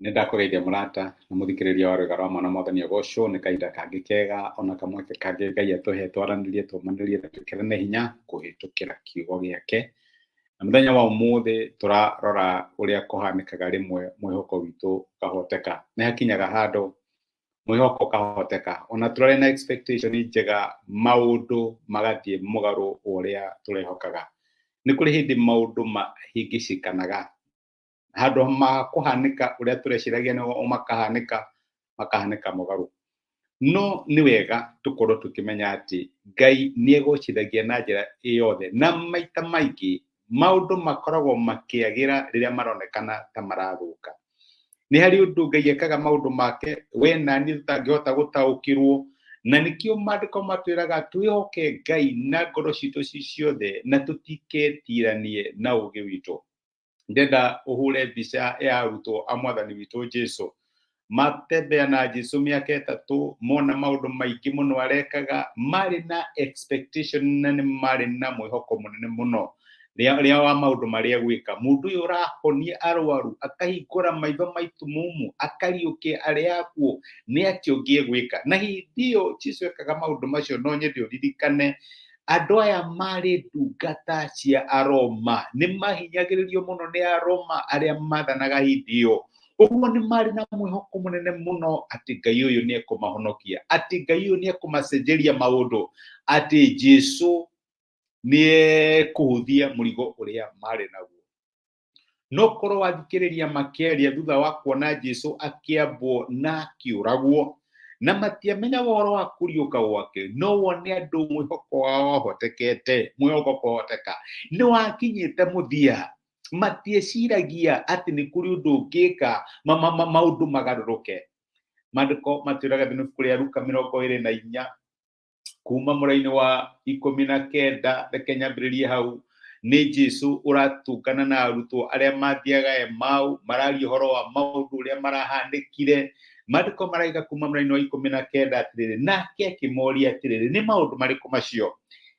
Nĩ ndakũgeithia mũrata na mũthikĩrĩria wa rwĩga rwa mwana mwathani agocwo nĩ kahinda kangĩ kega ona kamweke kangĩ Ngai atũhe twaranĩrie tũmanĩrie na twĩkĩrane hinya kũhĩtũkĩra kiugo gĩake. Na mũthenya wa ũmũthĩ tũrarora ũrĩa kũhanĩkaga rĩmwe mwĩhoko witũ ũkahoteka. Nĩ hakinyaga handũ mwĩhoko ũkahoteka ona tũrarĩ na expectation njega maũndũ magathiĩ mũgarũ ũrĩa tũrehokaga. Nĩ kũrĩ hĩndĩ maũndũ mahĩngĩcĩkanaga handũ ma kũhanĩka ũrĩa tũreciragia nĩguo makahanĩka, makahanĩka mũgarũ. No nĩ wega tũkorwo tũkĩmenya atĩ Ngai nĩ egocithagia na njĩra yothe, na maita maingĩ maũndũ makoragwo makĩagĩra rĩrĩa maronekana ta marathũka. Nĩ harĩ ũndũ Ngai ekaga maũndũ make we na niĩ tũtangĩhota gũtaũkĩrwo, na nĩkĩo maandĩko matwĩraga twĩhoke Ngai na ngoro citũ ci ciothe na tũtiketiranie na ũũgĩ witũ. Ndenda ũhũre mbica ya arutwo a mwathani witũ Jesu matembea na Jesu mĩaka ĩtatũ, mona maũndũ maingĩ mũno arekaga, marĩ na expectation na nĩ marĩ na mwĩhoko mũnene mũno rĩa wa maũndũ marĩa egwĩka. Mũndũ ũyũ ũrahonia arwaru, akahingũra maitho ma itumumu, akariũkia arĩa akuũ, nĩ atĩa ũngĩ egwĩka? Na hĩndĩ ĩyo Jesu ekaga maũndũ macio, no nyende ũririkane andũ aya marĩ ndungata cia Aroma, nĩ mahinyagĩrĩrio mũno nĩ Aroma arĩa mathanaga hĩndĩ ĩyo. Ũguo nĩ marĩ na mwĩhoko mũnene mũno atĩ Ngai ũyũ nĩ ekũmahonokia, atĩ Ngai ũyũ nĩ ekũmacenjeria maũndũ, atĩ Jesu nĩ ekũhũthia mũrigo ũrĩa marĩ naguo. No korwo wathikĩrĩria makĩaria thutha wa kuona Jesu akĩambwo na akĩũragwo, na matiamenyaga ũhoro wa kũriũka gwake, no wone andũ mwĩhoko wao wahotekete, mwĩhoko kũhoteka nĩ wakinyĩte mũthia. Matieciragia atĩ nĩ kũrĩ ũndũ ũngĩka maũndũ magarũrũke. Maandĩko matwĩraga thĩinĩ wa ibuku rĩa Luka 24 kuma mũraini wa 19, reke nyambĩrĩrie hau. Nĩ Jesu ũratũngana na arutwo arĩa mathiaga Emau, mararia ũhoro wa maũndũ ũrĩa marahanĩkire. Maandĩko maraiga kuma mũraini wa 19 atĩrĩrĩ, nake akĩmoria atĩrĩrĩ, nĩ maũndũ marĩkũ macio?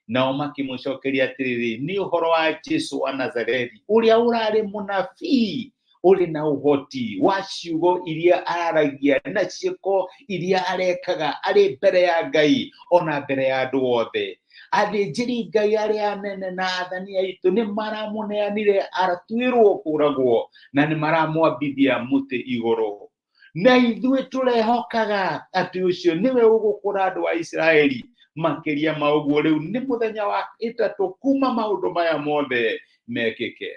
Nao makĩmũcokeria atĩrĩrĩ, nĩ ũhoro wa Jesu wa Nazarethi, ũrĩa ũrarĩ mũnabii ũrĩ na ũhoti wa ciugo iria araragia na ciĩko iria arekaga arĩ mbere ya Ngai ona mbere ya andũ othe. Athĩnjĩri Ngai arĩa anene na athani aitũ nĩ maramũneanire aratuĩrwo kũragwo na nĩ maramwambithia mũtĩ igũrũ. Na ithuĩ tũrehokaga atĩ ũcio nĩwe ũgũkũra andũ a Isiraeli. Makĩria ma ũguo, rĩu nĩ mũthenya wa ĩtatũ kuma maũndũ maya mothe mekĩke.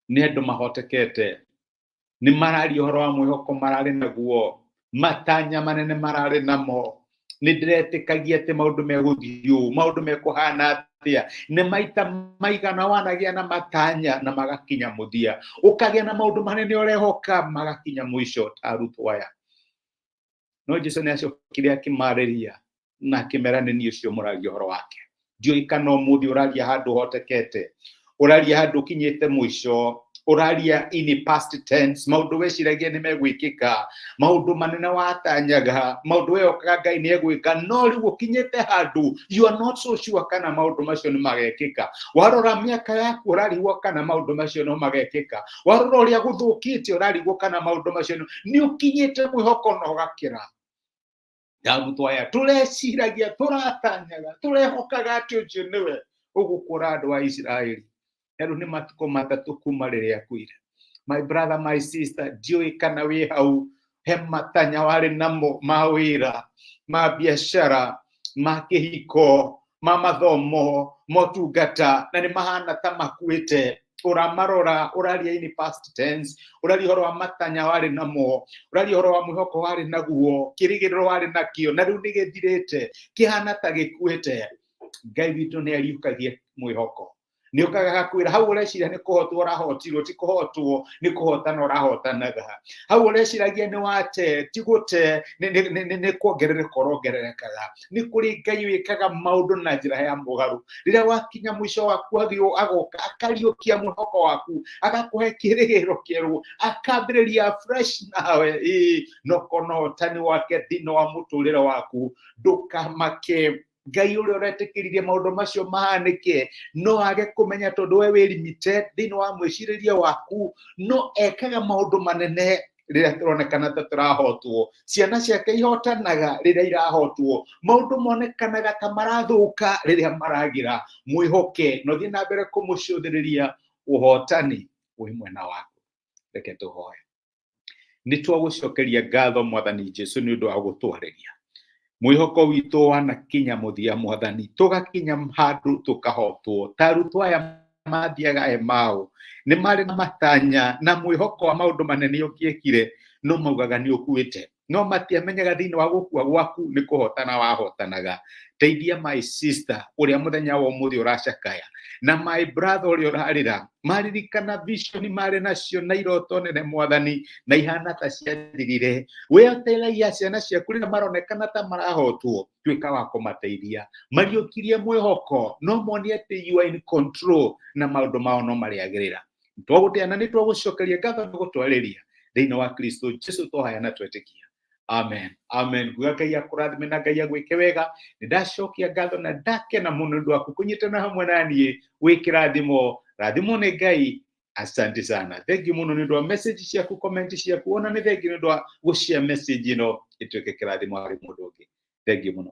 Nĩ andũ mahotekete, nĩ mararia ũhoro wa mwĩhoko mararĩ naguo, matanya manene mararĩ namo. Nĩ ndĩretĩkagia atĩ maũndũ megũthiĩ ũũ, maũndũ mekũhana atĩa. Nĩ maita maigana wanagĩa na matanya na magakinya mũthia, ũkagĩa na maũndũ manene ũrehoka magakinya mũico ta arutwo aya. No Jesu nĩ acokire akĩmarĩria na akĩmera, nĩ niĩ ũcio mũraria ũhoro wake. Ndiũĩ kana ũmũthĩ ũraria handũ ũhotekete, ũraria handũ ũkinyĩte mũico, ũraria in past tense, maũndũ weciragia nĩ megwĩkĩka, maũndũ manene watanyaga, maũndũ wehokaga Ngai nĩ egwĩka, no rĩu ũkinyĩte handũ you are not so sure kana maũndũ macio nĩ magekĩka. Warora mĩaka yaku ũrarigwo kana maũndũ macio no magekĩka. Warora ũrĩa gũthũkĩte ũrarigwo kana maũndũ macio nĩ ũkinyĩte mwĩhoko na ũgakĩra. Arutwo aya tũreciragia, tũratanyaga, tũrehokaga atĩ ũcio nĩwe ũgũkũra andũ a Isiraeli. Na rĩu nĩ matukũ matatũ kuma rĩrĩa akuire. My brother, my sister, ndiũĩ kana wĩ hau he matanya warĩ namo ma wĩra, ma biacara, ma kĩhiko, ma mathomo, motungata, na nĩ mahana ta makuĩte. Ũramarora, ũraria in past tense, ũraria ũhoro wa matanya warĩ namo, ũraria ũhoro wa mwĩhoko warĩ naguo, kĩrĩgĩrĩro warĩ nakĩo, na rĩu nĩ gĩthirĩte, kĩhana ta gĩkuĩte. Ngai witũ nĩ ariũkagia mwĩhoko. Nĩ ũkaga gakwĩra hau ũreciria nĩ kũhotwo ũrahotirwo, ti kũhotwo, nĩ kũhotana ũrahotanaga. Hau ũreciragia nĩ wate, ti gũte, nĩ kuongerereka ũrongererekaga. Nĩ kũrĩ Ngai wĩkaga maũndũ na njĩra ya mũgarũ. Rĩrĩa wakinya mũico waku agoka akariũkia mwĩhoko waku, agakũhe kĩrĩgĩrĩro kĩerũ, akambĩrĩria fresh nawe. Ĩĩ, no kona ũhotani wake thĩinĩ wa mũtũrĩre waku. Ndũkamake. Ngai ũrĩa ũretĩkĩririe maũndũ macio mahanĩke no age kũmenya tondũ we wĩ limited thĩinĩ wa mwĩcirĩrie waku, no ekaga maũndũ manene rĩrĩa tũronekana ta tũrahotwo. Ciana ciake ihotanaga rĩrĩa irahotwo, maũndũ monekanaga ta marathũka rĩrĩa maragĩra. Mwĩhoke na ũthiĩ na mbere kũmũcũthĩrĩria, ũhotani wĩ mwena waku. Reke tũhoe. Nĩ twagũcokeria ngatho Mwathani Jesu nĩ ũndũ wa gũtwarĩria mwĩhoko witũ wanakinya mũthia. Mwathani, tũgakinya handũ tũkahotwo ta arutwo aya mathiaga Emau. Nĩ marĩ na matanya na mwĩhoko wa maũndũ manene ũngĩekire, no maugaga nĩ ũkuĩte, no matiamenyaga thĩinĩ wa gũkua gwaku nĩ kũhotana wahotanaga. Teithia my sister ũrĩa mũthenya wa ũmũthĩ ũracakaya, na my brother ũrĩa ũrarĩra maririkana vision marĩ nacio na iroto nene, Mwathani, na ihana ta ciathirire. We ũteithagia ciana ciaku rĩrĩa maronekana ta marahotwo, tuĩka wa kũmateithia mariũkirie mwĩhoko, no monie atĩ you are in control na maũndũ mao no marĩagĩrĩra. Twagũtĩa na nĩ twagũcokeria ngatho nĩ gũtwarĩria. Thĩinĩ wa Kristo Jesu twohaya na twetĩkia, amen, amen. Nguga Ngai akũrathime na Ngai agwĩke wega. Nĩ ndacokia ngatho na ndakena mũno nĩ ũndũ waku kũnyitana hamwe na niĩ. Wĩ kĩrathimo, rathimo nĩ Ngai. Asante sana, thank you mũno nĩ ũndũ wa message ciaku, comment ciaku, ona nĩ thank you nĩ ũndũ wa gũshare message ĩno ĩtuĩke kĩrathimo harĩ mũndũ ũngĩ. Thank you mũno.